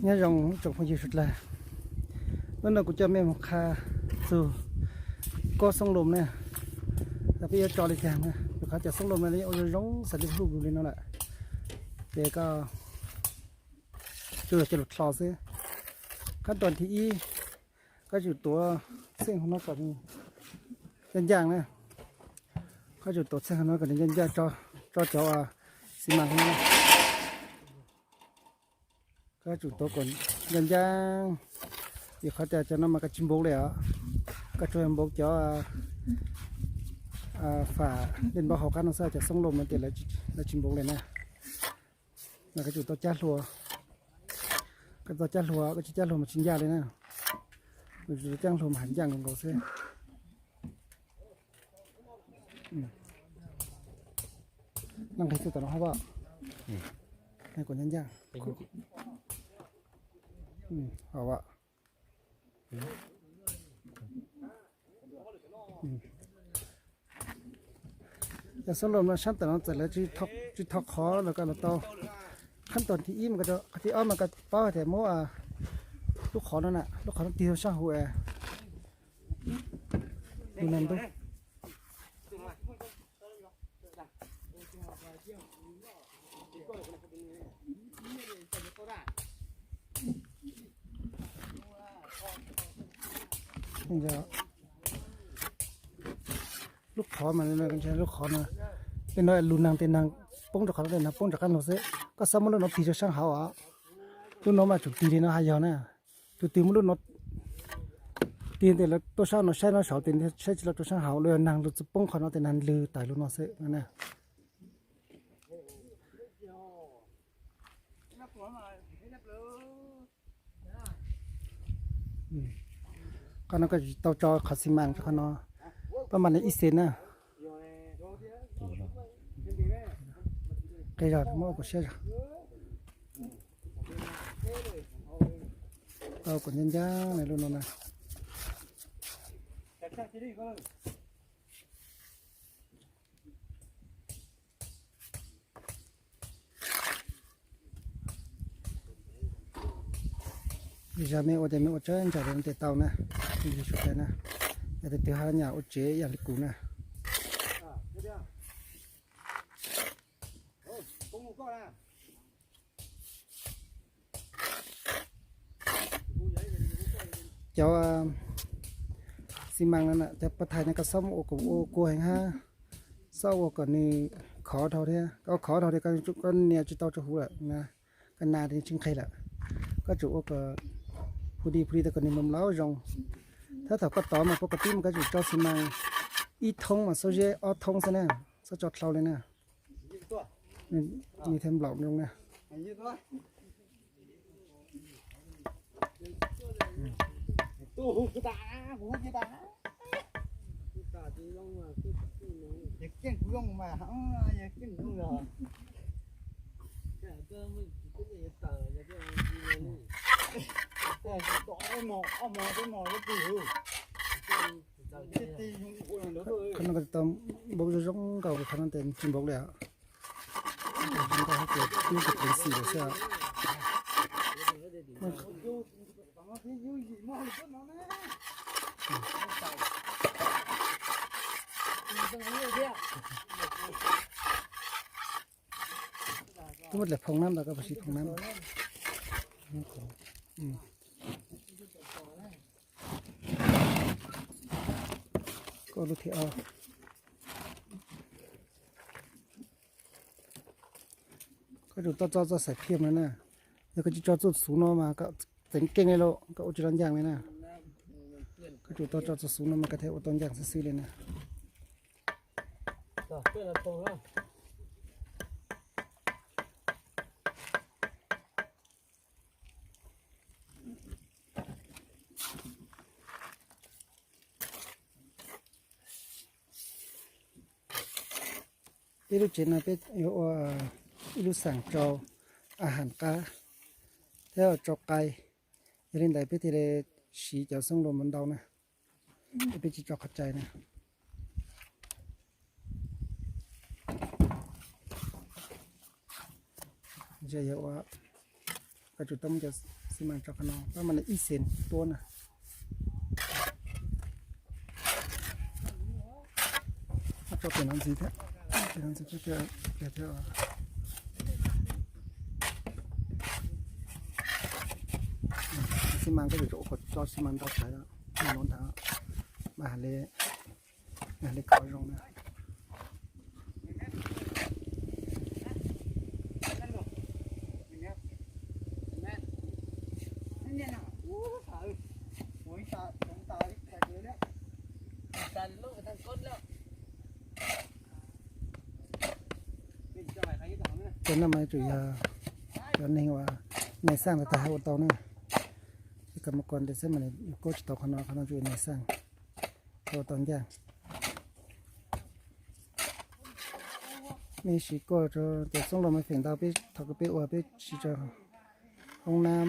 Nyob zoo tsoom phooj ywg suav dlawg, hnub no kuv coj mej mus qha txug kob xoob loos na, peb yuav tso le caag na, rua qhov cov xoob loos no ua zoo zoo xws le hauv lug le no lawm, ces koj tsuas yog coj lug dlho xwb. Qhab toom thib ib, koj tsum tuav txheej hauv no kom nws ncaaj ncaaj na, koj tsum tuav txheej hauv no kom nws ncaaj ncaaj, tso cov xi mas no, koj tsum tuav kom ncaaj ncaaj, vim qhov tias cov no mas koj tsis npau le os, koj tsuas npau cov fam dej npau hauv qab no xwb, cov xoob loos no ces lawv tsis npau le na. Mas koj tsum tau cab hlua, koj tau cab hlua, koj tsis cab hlua mas tsis ncaaj le na, koj tsum tau cab hlua mas has ncaaj nkaus nkaus xwb. Nqis txug tom no hab, kom ncaaj ncaaj. Cov xoob loos no saab tom no txawm lawv tsis tho qhov los koj los tau. Qhab toom thib ib mas, qhov thib ob mas koj paub hais tias muab lub qhov no na, lub qhov no tig rua saab hauv lug nag ntub. Lub qhov mas, lub qhov no, tej no lug nag tes nag poob rua qhov no tes nag poob rov qaab lug xwb, koj xaav muab lub no tig rua saab hauv os. Lub no mas tsum tig li no has yog na, tug twg muab lub no tig tes lawv tuaj saab no saib no saud tes saib tsis tau rua saab hauv, lawv yog nag lug tsi poob qhov no tes nag lug tawm lug no xwb na. Qhov no koj tsis tau tso qhov xi mas rua qhov no, pab mas nws ib xees na. Qe zog muab ua kuv siab zog. Tau kuv ncaaj ncaaj na lub no na. Zag mej ua tes mej ua tsawg ntsawg le tes tau na, ib suav dlawg na, yog tus twg hab nyam ua tsev yam le kuv na. Cov xi mas no, cov pov thaiv no koj xob ua kom ua kua heev hab, xob ua kom nws khov dhau thiab, koj khov dhau tes koj nias tsis tau rua huv lawm, koj nas tes tsis nqeg lawm. Koj tsum ua kom phu di phu di tas kom nws mam laub zoo. Thaum koj tov mas puab kom tib mas koj tsum tso xi mas ib thoob mas xob zeb ob thoob xwb na, xob tso dlhau le na. Nws thiaj nplaum zoo na. Qhov no koj tau npau zoo zoo nkaus, qhov no tes tsis npau le. Ntau hab ces twb tsis pleev xim lawm xwb. Twb muab dlaim phoo nab ntag, koj puas siv phoo nab? Koj lub thib ob. Koj tsum tau tso txoj xaim phiaj no na. Yog koj tsis tso txoj xuv no mas koj txeev keej li lauj, koj ua tsis tau ncaaj li na. Koj tsum tau tso txoj xuv no mas koj thiaj ua tau ncaaj xwb xwb li na. Peb lub tsev no peb yuav ua ib lub xeem rau a ham qab thiab rau qai. Yog li ntawd peb thiaj li siv cov xoob lus mus ntau na, peb tsis tso qhov rais na. Yog ua, koj tsum tau muab cov Xi mas tso qhov no pab mas nws ib xees tuab na. Tso pem no ntxiv thiab, pem no ntxiv thiab, pem thiab. Xi mas koj yuav tsum ua kom tso xi mas ntau tshaj no ntag, mas hais li, hais li khov zoo na. Cov no mas tsuas yog cov neeg uas nais xaj ntawd tag hab ua tau na. Ces koj mus kos tes xwb mas yus kos tsis tau qhov no, qhov no tsuas yog nais xaj ua tau ncaj. Nej siv koj rau cov xoob lom me feem ntau peb thaum kws peb ua peb siv rau hoob nab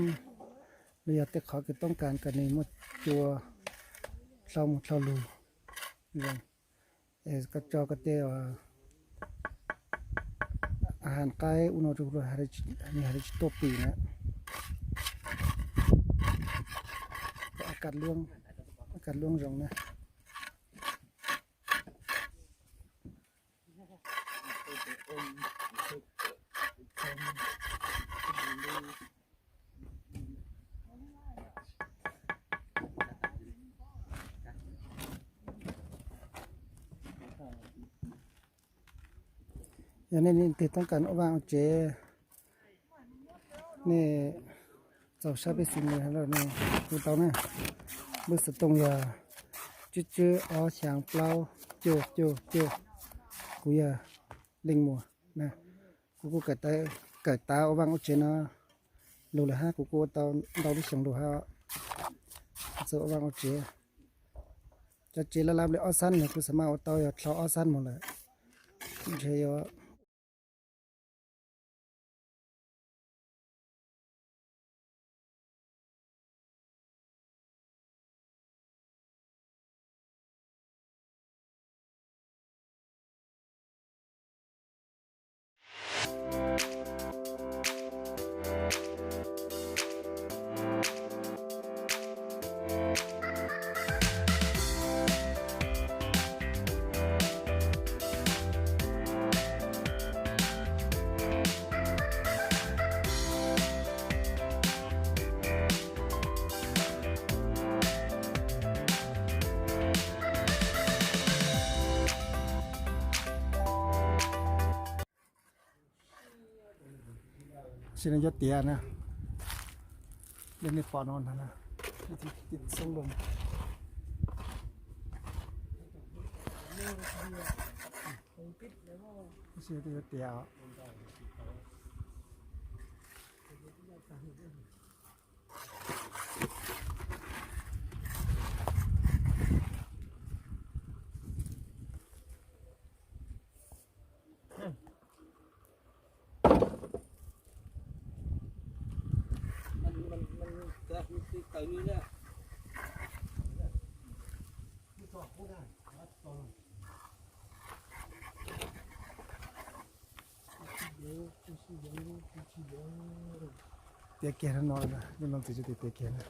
los yog tej qhov kws toob kas kom nws muaj cua dlhau mus dlhau lug. Koj tso koj tej a has qaib ub no rau nws hais li tsis tuaj pim na. Koj a kas luab zoo na. Yog nej leej twg toob kas ua vaj ua tsev, nej txaus sab peb xib nws hab los nej hu tau na. Npawb xov tooj yog tsib tsib ob xyaa plaub cuaj cuaj cuaj. Kuv yog Leej Muas na. Kuv kuj kawm tav ua vaj ua tsev no lug lawm hab, kuv kuj ua tau ntau lub xyoo lug hab. Txawj ua vaj ua tsev, cov tsev laj laj li ob xab no kuv xav mas ua tau yog dlhau ob xab moog lawm. Ntshe yuav Sim no yuav tiav na, li nej pom no ntag na, xoob lug. Yuav tiav os. Tiav kiag no, no txiv tsis tiav kiag na.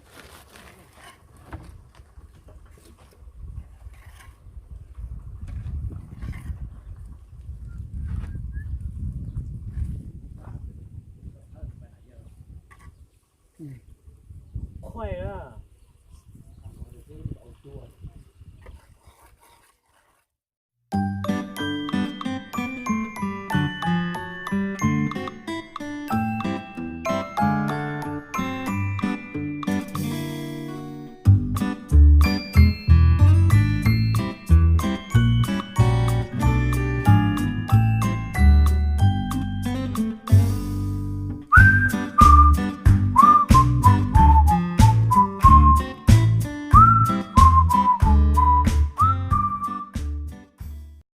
Khuaj na.